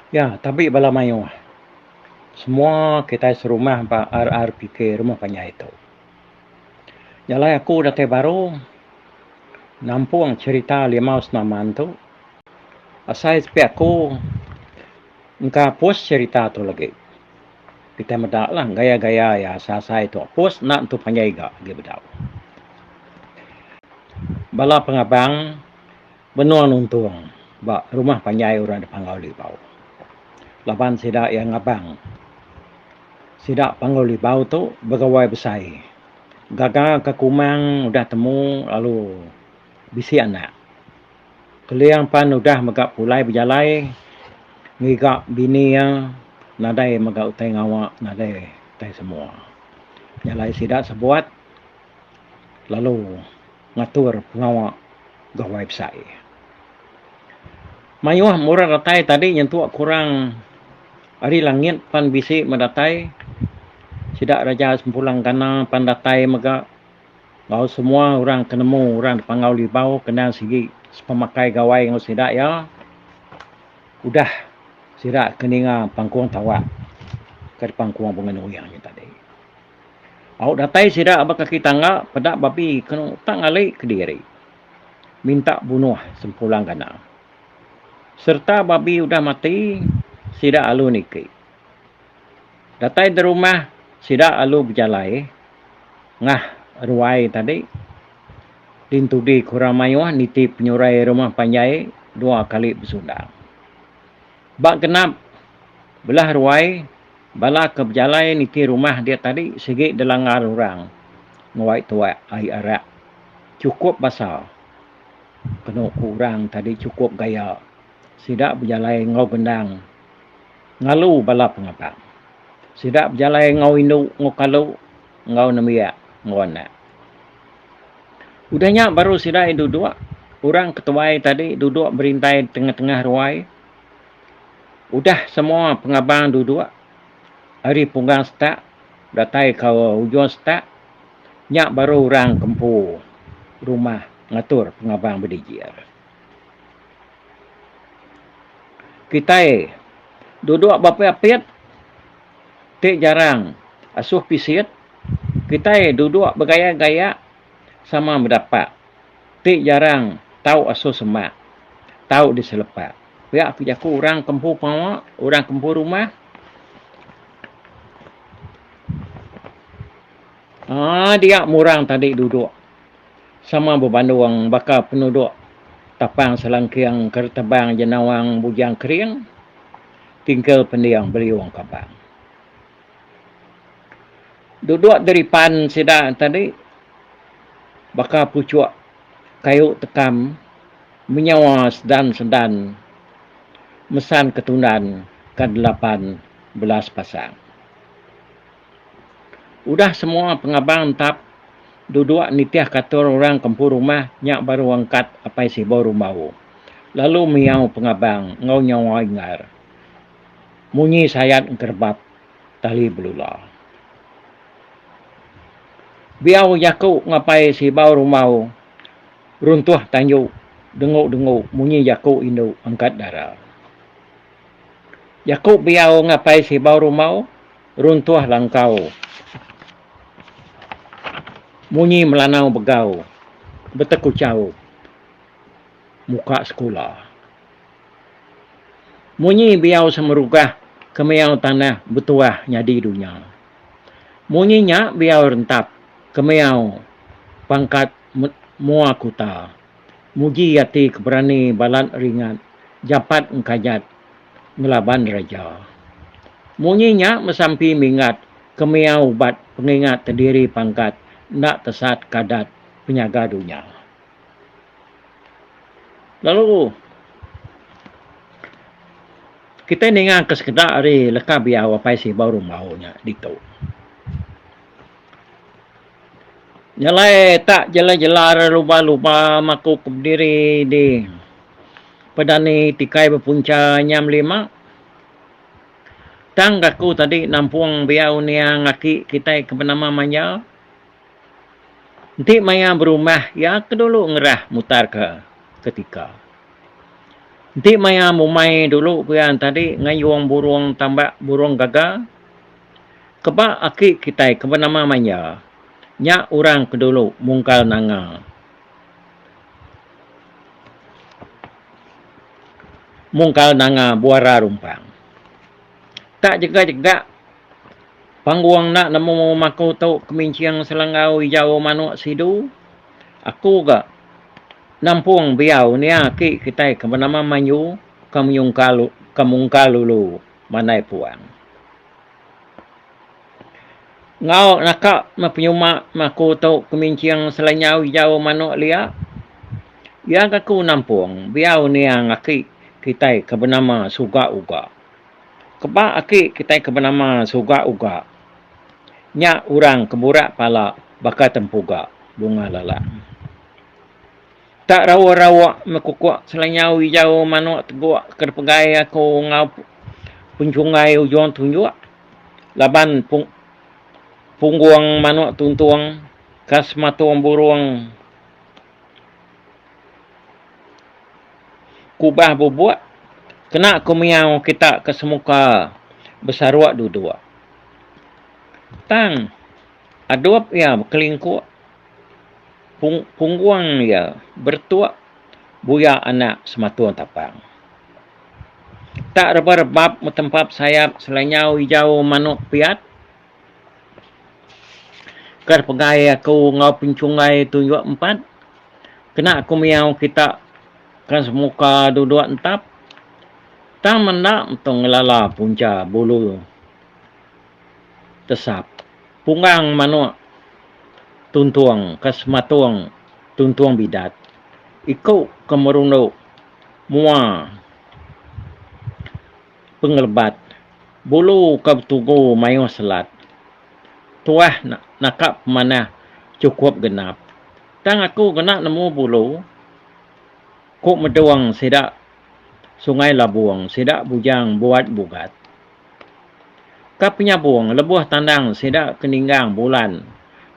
Ya, tabi bala mayuh. Semua kitai serumah ba RRPK Rumah Panjai tu. Nya alai aku datai baru nampung cherita Limau Senaman tu. Asai sepi aku engka apus cherita tu lagi. Kitai meda lah gaya-gaya iya asai-asai tu apus enda tentu panjai ga agi bedau. Bala pengabang Benung nuntung ba rumah panjai orang da Panggau Libau. Laban sida iya ngabang. Sida Panggau Libau tu begawai besai. Gaga ka Kumang udah temu lalu bisi anak. Keling pan udah mega pulai bejalai ngiga bini iya nadai mega utai ngawa nadai utai semua. Nya alai sida sebuat lalu. ngatur pengawa gawai besai. Mayuh murah datai tadi nyentuk kurang ari langit pan bisi meh datai. Sida Raja Sempulang Gana pan datai mega enggau semua orang ke nemu orang da Panggau Libau ke endang sigi sepemakai gawai enggau sida iya. Udah sida ke ninga pangkung tawak ke dipangkung Bungai Nuing nya tadi. Au datai sida ba kaki tangga peda babi kenu tak ngali kediri minta bunuh Sempulang Gana. Sereta babi udah mati sida alu niki. Datai da rumah sida alu bejalai ngah ruai tadi dintudi ke orang mayuh niti penyurai rumah panjai dua kali besundang. Ba genap belah ruai Bala ke bejalai niti rumah dia tadi sigi dilanggar orang nguai tuak ai arak. Chukup basa. Kenu ku orang tadi chukup gaya sida bejalai enggau gendang ngalu bala pengabang. Sida bejalai enggau indu enggau kalu enggau nembiak enggau anak. Udah nya baru sida iya duduk, orang ke tuai tadi duduk berintai tengah-tengah ruai. Udah semua pengabang duduk ari punggang setak datai ke ujung setak nya baru orang ke empu rumah ngatur pengabang bedijir. Kitai duduk bepit-pit ti jarang asuh pisit kitai duduk begaya-gaya sama bedapak ti jarang tau asuh semak tau diselepak. Pia ku jaku orang ke empu pengawa, orang ke empu rumah. Aa dia murang tadi duduk sama bebandung baka penuduk tapang selangking keretebang jenawang bujang kering tingkel pending beliung kabang. Duduk deripan sida tadi baka puchuk kayu tekam. Menyawa sedan-sedan mesan ketundan ke 18 pasang. Udah semua pengabang entap duduk nitih ke atur orang ke empu rumah nya baru angkat Apai Sibo Rumbau lalu miau pengabang enggau nyawa inggar munyi sayat engkerebap tali belula. Biau jaku ngapai Sibau Rumbau. Runtuh tanju dengu-dengu munyi jaku indu angkat dara. Jaku biau ngapai sibau rumbau runtuh langkau munyi melanau begau betekuchau muka sekula. Munyi biau semerugah kemiau tanah betuah nyadi dunya. Munyi nya biau rentap kemiau pangkat mua kuta. Muji ati ke berani balat ringat japat engkajat ngelaban raja. Munyi nya mesampi minggat ke miau ubat pengingat tediri pangkat enda tesat kadat penyaga dunya. Lalu kitai ninga ke sekeda ari leka biau Apai Sibau Rumbau nya ditu. Jalai tak jelar-jelar luba-luba maku ke bediri di pedani tikai bepuncha nyam lima. Tang ga aku tadi nampung biau niang aki kitai ke benama Manja. Enti maya berumah iya ke dulu ngerah mutar ke ketika. Enti maya mumai dulu ku iya tadi ngayung burung tambak burung gaga. Keba aki kitai ke benama Manja nya orang ke dulu mungkal nanga. Mungkal nanga Buara Rumpang. Tak jega-jega panggung enda nemu maku tu keminching selanggau ijau manuk sidu. Aku ga nampung biau nia aki kitai ke benama Manju ke menyungkal ke mungkal ulu mandai puang. Enggau naka meh penyuma meh aku tu keminching selanyau ijau manuk lia. Iya ga aku nampung biau niang aki kitai ke benama Suga Uga. Keba aki kitai ke benama Suga Uga nya orang ke burak pala baka tempuga bunga lalang. Tak rauh-rauh meh kukuk selanyau ijau manuk teguk ke dipegai aku enggau penchunggai ujung tunjuk laban punggung manuk tuntung ka sematung burung kubah bubuk kena ku miau kita ke semuka besaruk duduk. Tang adup iya bekelingkuk. Punggung iya beretuk buya anak sematung tapang. Tak rebap-rebap betempap sayap selanyau ijau manuk piat. Ke pegai aku enggau penchunggai tunjuk empat. Kena aku miau kita ke semuka duduk entap. Tang menda metung ngelala puncha bulu tesap. Punggang manuk tuntung ke sematung tuntung bidat. Iku ke merundu mua pengelebat bulu ke betugu mayuh selat. Tuah naka pemanah chukup genap. Tang aku kena nemu bulu ku medung sida Sungai Labung sida Bujang Buat Bugat. Ka penyabung lebuh tandang sida ke ninggang bulan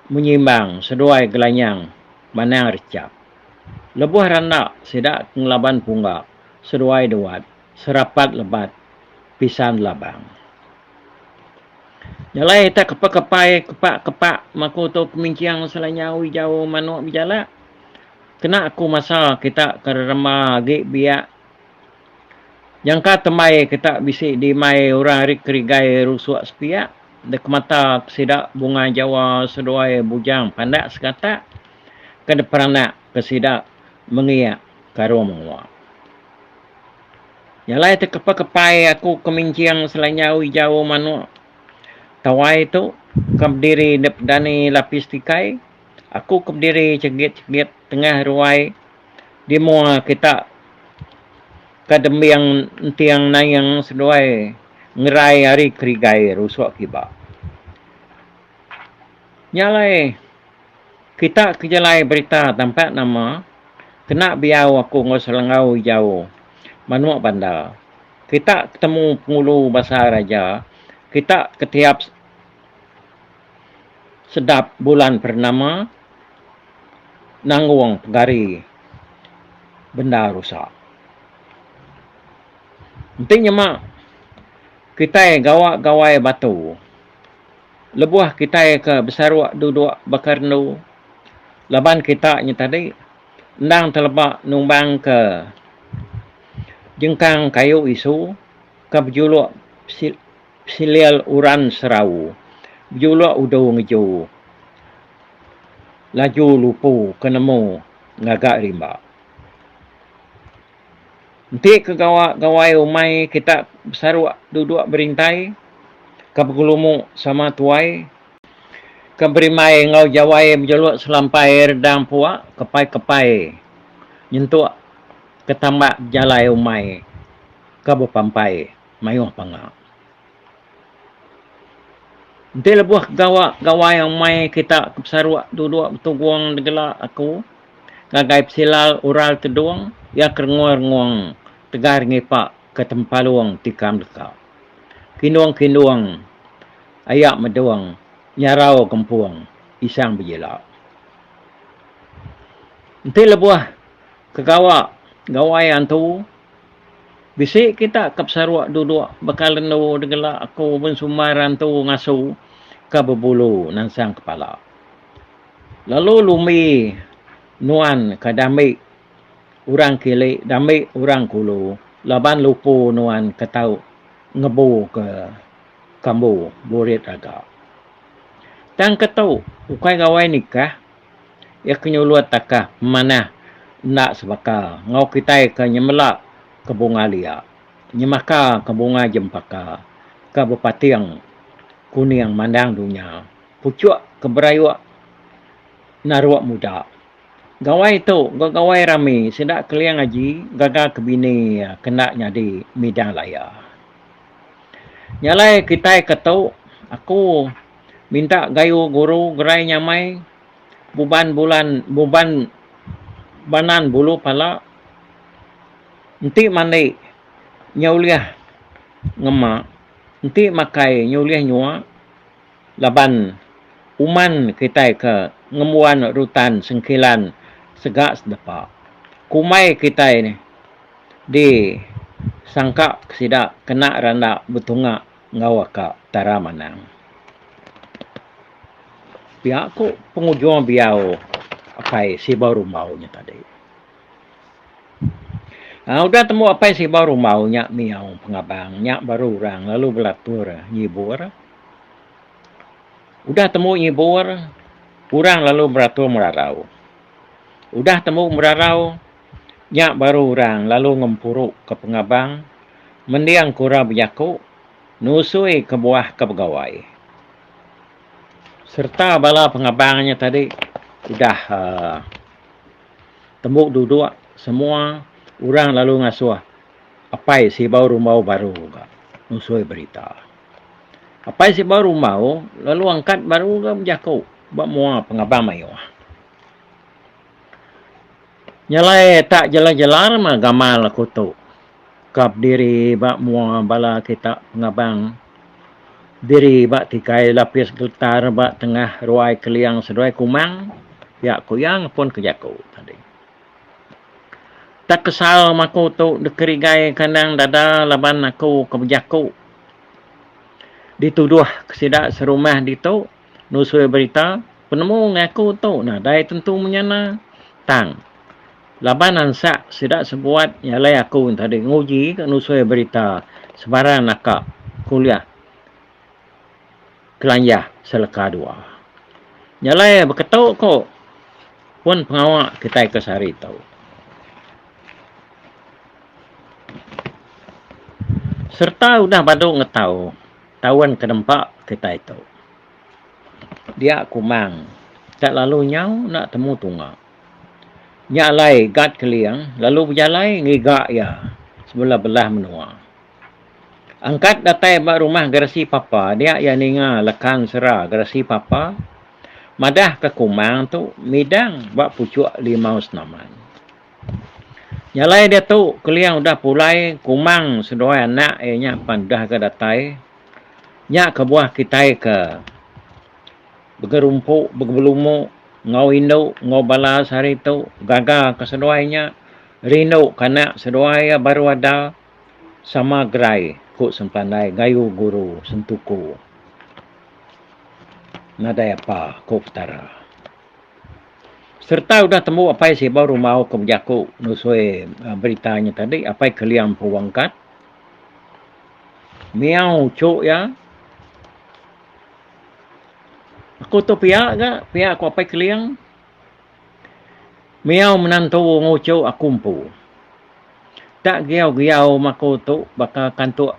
menyimbang seduai gelanyang manang rechap. Lebuh randa sida ke ngelaban pungga seduai duat serapat lebat pisan labang. Jalai tak kepai-kepai kepak-kepak maku tu keminching selanyau ijau manuk bejalak. Kena aku masa kita ke rerema agi biak. Nyangka tembai kita bisi dimai orang ari kerigai rusuk sepiak dek mata ke sida Bunga Jawa seduai Bujang Pandak Segatak ke diperanak ke sida Mengiak Karung Mengua. Nya alai tekepai-kepai aku ke minching selanjau ijau manuk tawai tu ke bediri dep dani lapis tikai aku ke bediri chegit-chegit tengah ruai Di mua kita ka dembing enting naing seduai ngerai ari kerigai rusuk kiba. Nya alai kita ke jalai berita tampak nama kena biau aku enggau selenggau ijau manuk banda. Kita ketemu pengulu basa raja kita ke tiap sedap bulan pernama. Nanggung pegari benda rusa. Enti nyema kitai gawa gawai batu lebuh kitai ke besaruk duduk baka rendu laban kita nya tadi endang teleba numbang ke jengkang kayu isu ke bejuluk Silil uran serau bejuluk udu ngeju. Laju lupu ke nemu ngaga rimba. Enti ke gawa gawai umai kita besaruk duduk berintai ke begelumu sama tuai ke berimbai enggau jawai bejuluk selampai redang pua kepai-kepai nyentuk ke tambak bejalai umai ke bepampai mayuh panga. Enti lebuh gawa gawai umai kita ke besaruk duduk betugung degela aku ngagai pesilal ural tedung iya ke rengung-rengung tegar ngipa ke tempalung tikam deka. Kindung-kindung aya medung nyarau gempung isang bejila. Enti lebuh ke gawa gawai antu. Bisi kita ke pesaruk duduk baka lendu degela aku bensumbar antu ngasu ke bebulu nansang kepala. Lalu lumbi nuan ke dambi orang kili dambi orang kulu laban lupu nuan ke tau ngebu ke kambu burit raga. Tang ke tu ukai gawai nikah iya ke nyulut takah pemanah enda sebaka enggau kitai ke nyemela ke bunga lia, nyemaka ke bunga jempaka ke bepating kuning mandang dunya, puchuk ke berayuk naruk muda. Gawai tu enggau gawai rami sida Keling Aji gaga ke bini iya ke enda nyadi midang laya. Nya alai kitai ke tu aku minta gayu guru gerai nyamai buban bulan buban banan bulu pala enti mandi nya ulih ngema enti makai nya ulih nyua. Laban uman kitai ke ngembuan rutan sengkilan sega sedepa. Kumbai kitai di sangka sida kena randa betunga enggau aka Petara Manang. Pia ku pengujung biau apai Sibau Rumbau nya tadi. Aaa udah tembu apai Sibau Rumbau nya miau pengabang nya baru orang lalu belatur nyibur. Udah tembu nyibur, orang lalu beratur merarau. Udah tembu merarau, nya baru orang lalu ngempuru ke pengabang mending ke orang bejaku nusui kebuah ke begawai. Sereta bala pengabang nya tadi udah aaa tembu duduk semua orang lalu ngasuh apai sibau rumbau baru ga nusui berita. Apai Sibau Rumbau lalu angkat baru ga bejaku ba mua pengabang mayuh. Nya alai tak jelar-jelar mah gamal aku tu ka bediri ba mua bala kita pengabang diri ba tikai lapis geletar ba tengah ruai keling seduai kumang pia ku iya ngepun ke jaku tadi. Tak kesal maku tu dikerigai kandang dada laban aku ke bejaku dituduh ke sida serumah ditu nusui berita penemu ngaku tu nadai tentu menyana tang laban ansak sida sebuat nya alai aku tadi nguji ka nusui berita sebarang naka kuliah kelanjah seleka dua. Nya alai beketu ko pun pengawa kitai ke sehari tu. Sereta udah badu ngetau taun ke nempa kitai tu. Dia kumang tak lalu nyau enda temu tunga. Nya alai Gat Keling lalu bejalai ngiga iya sebelah-belah menua. Angkat datai ba rumah Gerasi Papa dia iya ninga lekan sera Gerasi Papa madahka Kumang tu midang ba puchuk limau senaman. Nya alai diatu Keling udah pulai Kumang seduai anak iya nya pan udah ga datai. Nya kebuah kitai ke begerumpu begelumu enggau indu enggau bala sehari tu gaga ke seduai nya rindu ke anak seduai iya baru ada. Sama gerai, ku Sempandai gayu guru Sentuku. Nadai apa, ku Petara. Sereta udah tembu apai Sibau Rumbau ke bejaku nusui berita nya tadi, apai Keling empu angkat. Miau uchu iya. Aku tu pia ga, pia ku apai Keling. Miau menantu nguchu aku empu. Tak giau-giau maku tu baka kantuk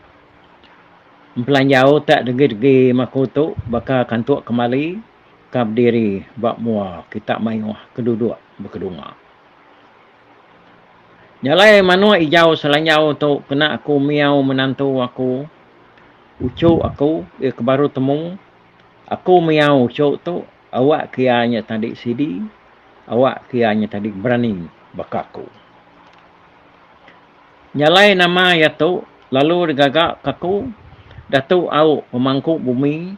empelanjau tak degi-degi maku tu baka kantuk kemali ka bediri ba mua kita mayuh ke duduk bekedunga. Nya alai manuk ijau selanjau tu kena aku miau menantu aku uchu aku iya ke baru temu aku miau uchu tu awak ke iya nya tadi sidi awak ke iya nya tadi berani baka aku. Nya alai nama iya tu lalu digaga ka aku Datu Au Pemangku Bumi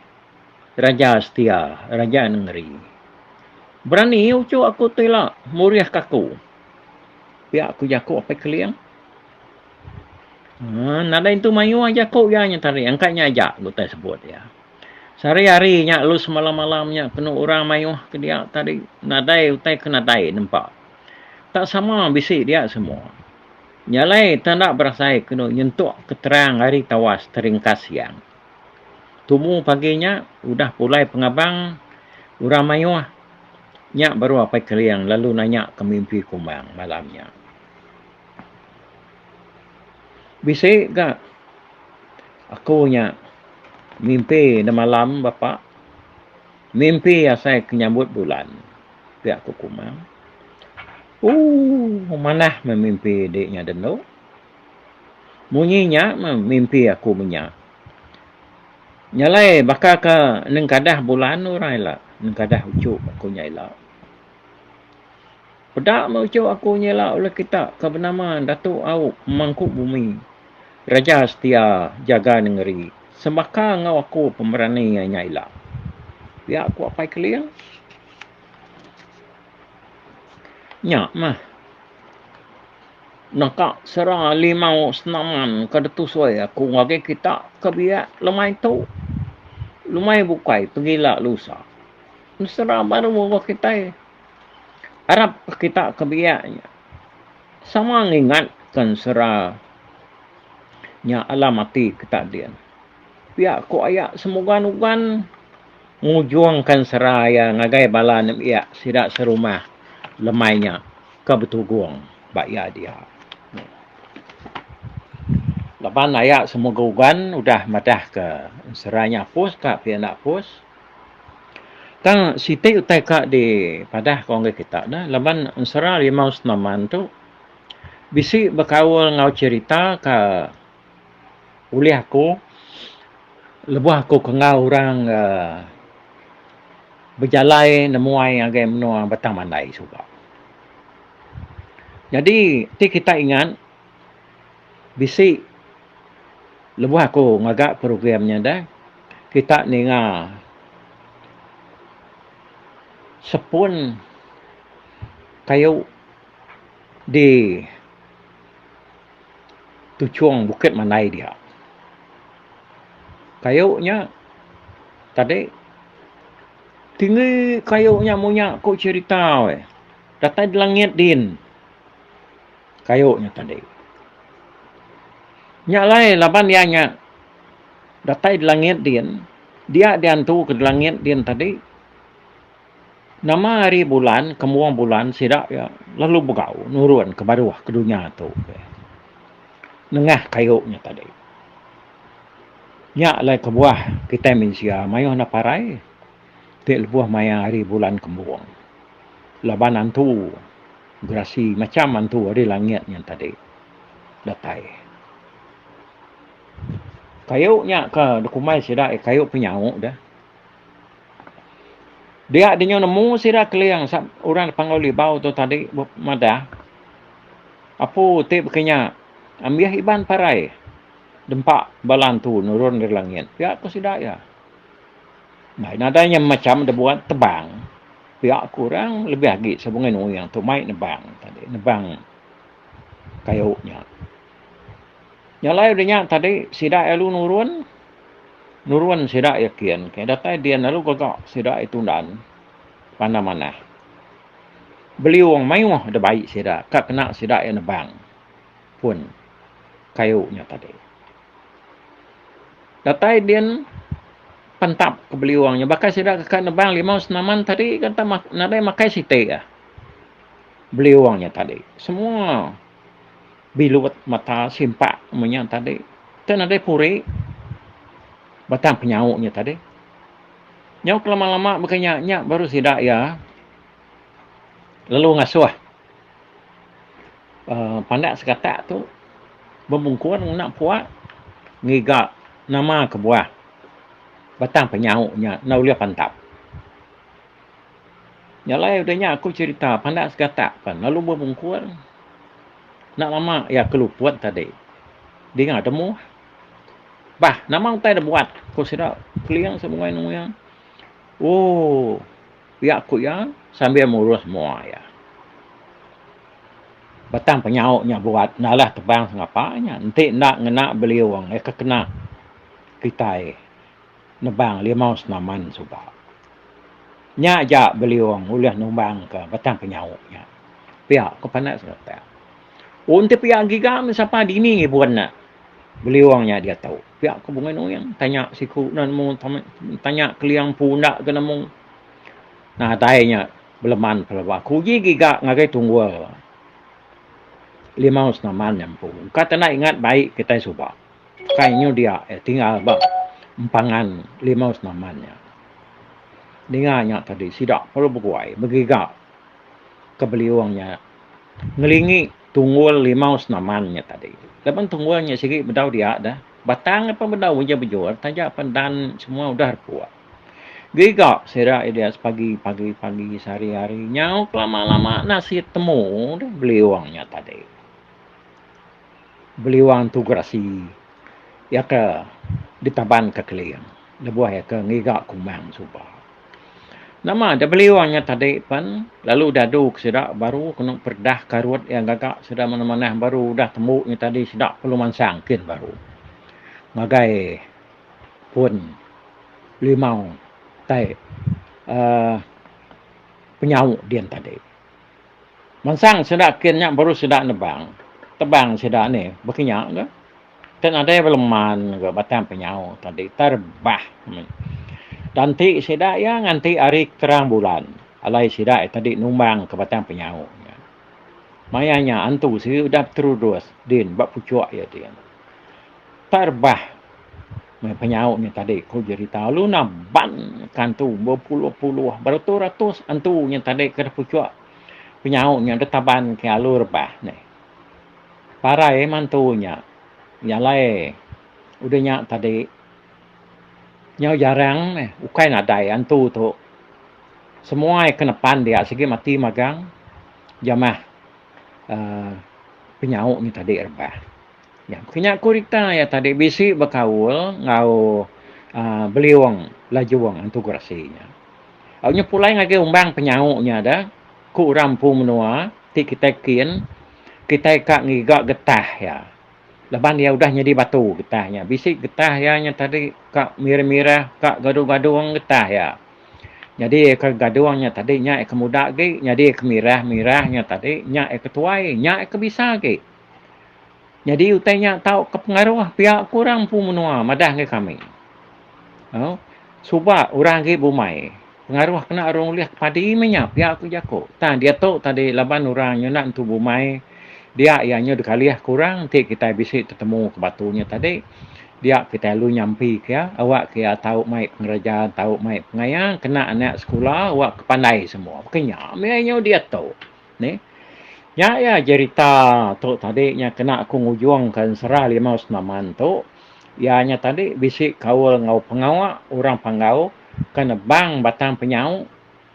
Raja Setia Raja Nengeri. Berani uchu aku tu ila murih ka aku. Pia ku jaku Apai Keling. Nadai entu mayuh jaku iya nya tadi angka nya aja utai sebut iya. Sehari hari nya lalu semalam-malam nya kenu orang mayuh ke dia tadi nadai utai ke nadai nempa. Tak sama bisi dia semua. Nya alai te enda berasai kenu nyentuk ke terang hari tawas teringkas siang. Tumu pagi nya udah pulai pengabang orang mayuh nya baru Apai Keling lalu nanya ke mimpi Kumang malam nya. Bisi ga aku nya mimpi nemalam bapa mimpi asai ke nyambut bulan pia ku Kumang. Ooh manah meh mimpi di nya denu. Munyi nya meh mimpi aku menya. Nya alai baka ke nengkadah bulan orang ila nengkadah uchu aku nya ila. Peda meh uchu aku nyila ulih kita ke benama Datu Au Mangku Bumi, Raja Setia Jaga Nengeri, sebaka enggau aku pemerani iya nya ila. Pia ku Apai Keling. Nya meh naka sera limau senaman ke ditusui aku ngagai kita ke biak lemai tu. Lemai bukai pegila lusa. Sera baru ba kitai. Arap kita ke biak nya sama ngingat ke ensera nya alam ati kita din. Pia ku aya semugan ugan ngujung ka ensera iya ngagai bala nembiak sida serumah lemai nya ke betugung ba iya dia. Laban aya semuga ugan udah madah ke ensera nya apus ka pia enda apus. Tang siti utai ka dipadah ko ngagai kita ne laban ensera limau senaman tu bisi bekaul enggau cherita ka ulih aku lebuh aku ke enggau orang uhh bejalai nemuai ngagai menua Batang Mandai suba. Nyadi ti kita ingat bisi lebuh aku ngaga program nya deh kita ninga sepun kayu di tuchong Bukit Mandai dia. Kayu nya tadi tinggi kayu nya munya ku cherita weh datai di langit din. Kayu nya tadi. Nya alai laban iya nya datai di langit din, dia diantu ke di langit din tadi nama hari bulan kembung bulan sida iya lalu begau nurun ke baruh ke dunya tu nengah kayu nya tadi. Nya alai kebuah kitai mensia mayuh enda parai ti lebuh maya hari bulan kembung laban antu. Gerasi macham antu ari langit nya tadi datai. Kayu nya ke dikumbai sida kayu penyau deh. Dia dinyu nemu sida keling orang da Panggau Libau tu tadi madah apu ti baka nya ambih Iban parai dempa bala antu nurun ari langit pia ku sida iya. Nadai nya macham da buat tebang. Pia ku orang lebih agi sebungai nuing tu mai nebang tadi nebang kayu nya. Nya alai udah nya tadi sida lalu nurun nurun sida iya kin ke datai din lalu gaga sida iya tundan manah manah. Beliung mayuh da bai sida ka kena sida iya nebang pun kayu nya tadi. Datai din pantap ke beliung nya baka sida ke ka nebang limau senaman tadi ka nadai makai siti ka beliung nya tadi. Semua bilut mata simpak meh nya tadi te nadai puri batang penyau nya tadi. Nyau ke lama lama baka nya nya baru sida iya lalu ngasuh uhh pandak sekatak tu bebungkur ngena puak ngiga nama kebuah batang penyau nya enda ulih pantap. Nya alai udah nya aku cherita pandak sekatak pan lalu bebungkur enda lama iya ke luput tadi dinga demuh. Bah nama utai da buat ku sida keling sebuai nuyang ooh. Pia ku iya sambil murus mua iya. Batang penyau nya buat enda alah tebang sengapa nya enti enda ngena beliung iya ke kena kitai nebang limau senaman suba. Nya aja beliung ulih numbang ke batang penyau nya. Pia ku pandak seretak. Un ti pia giga meh sapa dini ngibun ne beliung nya diatu. Pia ku Bungai Nuing tanya siku ne nemu tanya keling empu enda ga nemu. Nadai nya beleman pelaba ku uji giga ngagai tunggul limau senaman nya empu. Ka te enda ingat bai kitai suba. Kai nyu dia tinggal ba empangan limau senaman nya. Ninga nya tadi sida perlu beguai begiga ke beliung nya ngelingi tunggul limau senaman nya tadi. Laban tunggul nya sigi bedau dia dah. Batang ne pun bedau uji bejur taja pen dan semua udah repuk. Giga sida dia sepagi pagi pagi sehari hari nyau kelama lama nasit temu deh beliung nya tadi. Beliung tu gerasi iya ke ditaban ke keling lebuh iya ke ngiga kumang suba. Nama da beliung nya tadi pen lalu dadu ke sida baru kenu peredah karut iya gaga sida manah manah baru udah tembu nya tadi sida perlu mansang kin baru ngagai pun limau tai uhh penyau din tadi. Mansang sida kin nya baru sida nebang. Tebang sida ni baka nya ga. Ti nadai beleman ga batang penyau tadi terebah meh. Dan ti sida iya nganti hari terang bulan alai sida tadi numbang ke batang penyau nya. Maya nya antu sigi udah beterudus din ba puchok iya din. Terebah meh penyau nya tadi ku jerita lalu naban ke antu bepuluh-puluh beratus-ratus antu nya tadi ke puchok penyau nya deh taban ke alu rebah neh. Parai meh antu nya jalai udah nya tadi nyau jarang meh ukai nadai antu tu. Semua ke nepan dia sigi mati magang jamah uhh penyau nya tadi rebah. Nya kinya ku rita iya tadi bisi bekaul enggau uhh beliung lajung antu gerasi nya. Au nya pulai ngagai umbang penyau nya da ku orang empu menua ti kitai kin kitai ka ngiga getah iya. Laban iya udah nyadi batu getah nya. Bisi getah iya nya tadi ka mirah-mirah ka gadung-gadung getah iya. Nyadi ke gadung nya tadi nya ke muda agi nyadi ke mirah-mirah nya tadi nya ke tuai nya ke bisa agi. Nyadi utai nya tau ke pengaruh pia ku orang empu menua madah ngagai kami. Au suba orang agi bumai pengaruh kena orang ulih padi meh nya pia ku jaku. Tang diatu tadi laban orang nyunak entu bumai dia iya nyu dikalih ke orang enti kitai bisi tetemu ke batu nya tadi dia kitai lalu nyampi ke iya awak ke iya tau mai pengeraja tau mai pengaya kena anak sekula awak ke pandai semua. Baka nya meh nyu diatu. Nih. Nya iya jerita tu tadi nya kena aku ngujungka ensera limau senaman tu. Iya nya tadi bisi kaul enggau pengawa orang Panggau ke nebang batang penyau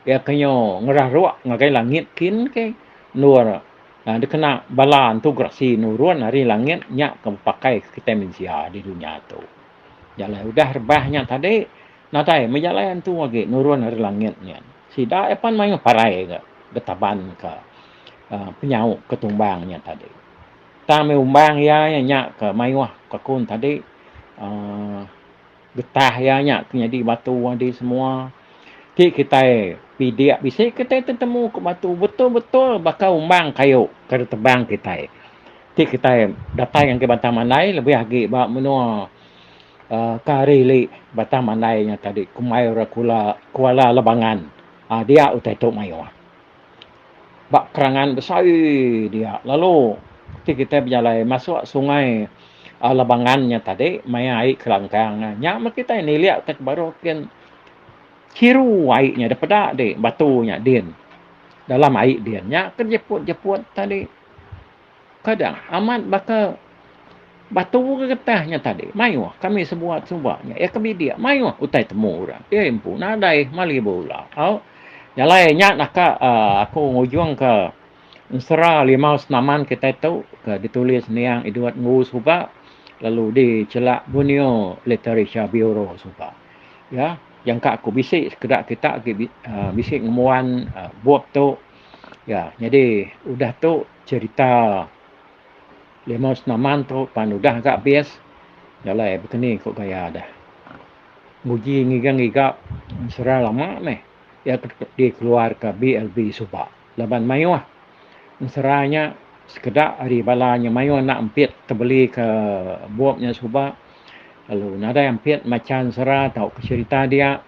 iya ke nyu ngeraruk ngagai langit kin ke endur dikena bala entu gerasi nurun ari langit nya ke bepakai ke kitai mensia di dunya tu. Jalai udah rebah nya tadi nadai meh jalai entu agi nurun ari langit nyin. Sida iya pan mayuh parai ga betaban ka penyau ke tumbang nya tadi. Tang meh umbang iya nya ke mayuh ke kun tadi uhh getah iya nya ke nyadi batu adi semua. Ti kitai pidik bisi kitai tetemu ke batu betul-betul baka umbang kayu ke ditebang kitai. Ti kitai datai ngagai Batang Mandai lebih agi ba menua uhh ke ari ili Batang Mandai nya tadi kumbai orang kula Kuala Lebangan. Aa dia utai tu mayuh. Ba kerangan besai dia lalu ti kitai bejalai masuk sungai aa Lebangan nya tadi maya ai kelangkang nya meh kitai nilik ke baruh kin chiru ai nya da peda di batu nya din dalam ai din nya ke jeput-jeput tadi. Kadang amat baka batu ke getah nya tadi mayuh kami sebuat suba nya iya ke bidik mayuh utai temu orang iya empu nadai mali bula au. Nya alai nya naka uhh aku ngujung ka ensera limau senaman kitai tu ke ditulis niang Edward Ngu suba lalu dichelak Borneo Literature Bureau suba. Ya jangka aku bisi sekeda kita agi uhh bisi ngembuan bup tu. Ya nyadi udah tu. Cherita Limau Senaman tu pan udah ga abis jalai bekeni ku gaya deh. Nguji ngiga-ngiga ensera lama meh iya ke dikeluarka BLB suba laban mayuh ensera nya sekeda ari bala nya mayuh enda ampit tebeli ke bup nya suba lalu nadai ampit macha ensera tauka cherita dia.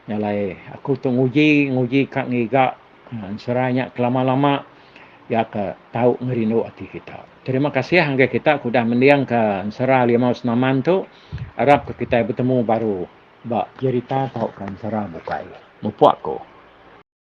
Jalai aku tu nguji nguji ka ngiga ensera nya kelama lama iya ke tau ngerindu ati kita. Terima kasih ngagai kita ke udah mending ka ensera Limau Senaman tu. Arap ka kitai betemu baru ba jerita tauka ensera bukai. Mupuk aku.